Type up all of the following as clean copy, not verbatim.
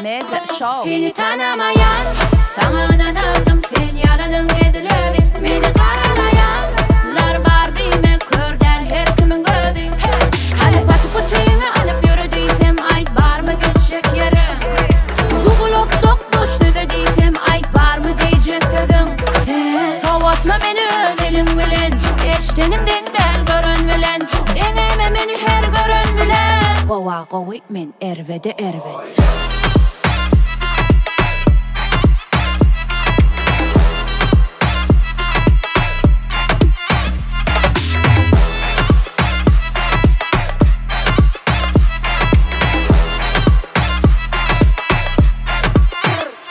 Media Show. Seni tanamaýan, saňa ynanardym, sen ýalanyň edil özi. Meni garalaýanlar bar diýme, kör däl her kimiň gözi. Hany paty-putyňy alyp ýöre diýsem, aýt barmy gitjek ýeriň? Bu gulak dok boş söze diýsem, aýt barmy diýjek sözüň? Sen sowatma meni öz eliň bilen, eşdenim deň däl gören bilen, deňeme meni her gören bilen. Gowa gowy men erbede erbet.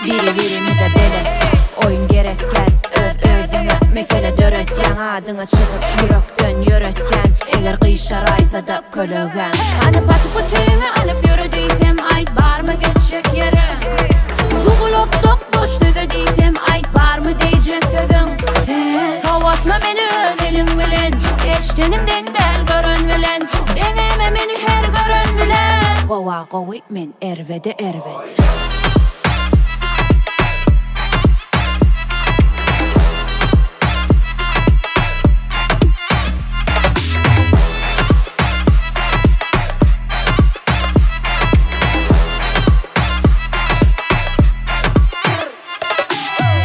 Biri-birimize belet, oýun gerek däl, öz-özüňe mesele döretýäň, adyňa çyzyp ýürekden ýöretýän, eger gyşaraýsa-da kölegäň. Hany paty-putyňy alyp ýöre diýsem, aýt barmy gitjek ýeriň? Bu gulak dok boş söze diýsem, aýt barmy diýjek sözüň? Sen sowatma meni öz eliň bilen, eşdenim deň däl gören bilen, deňeme meni her gören bilen. Gowa gowy men erbede erbet.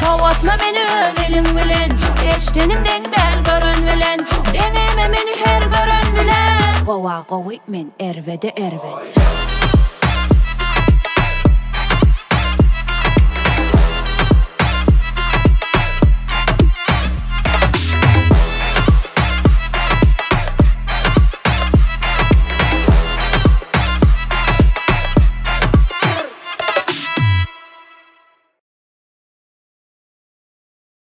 Sowatma meni öz eliň bilen, eşdenim deň däl gören bilen, deňeme meni her gören bilen. Gowa gowy men erbede erbet.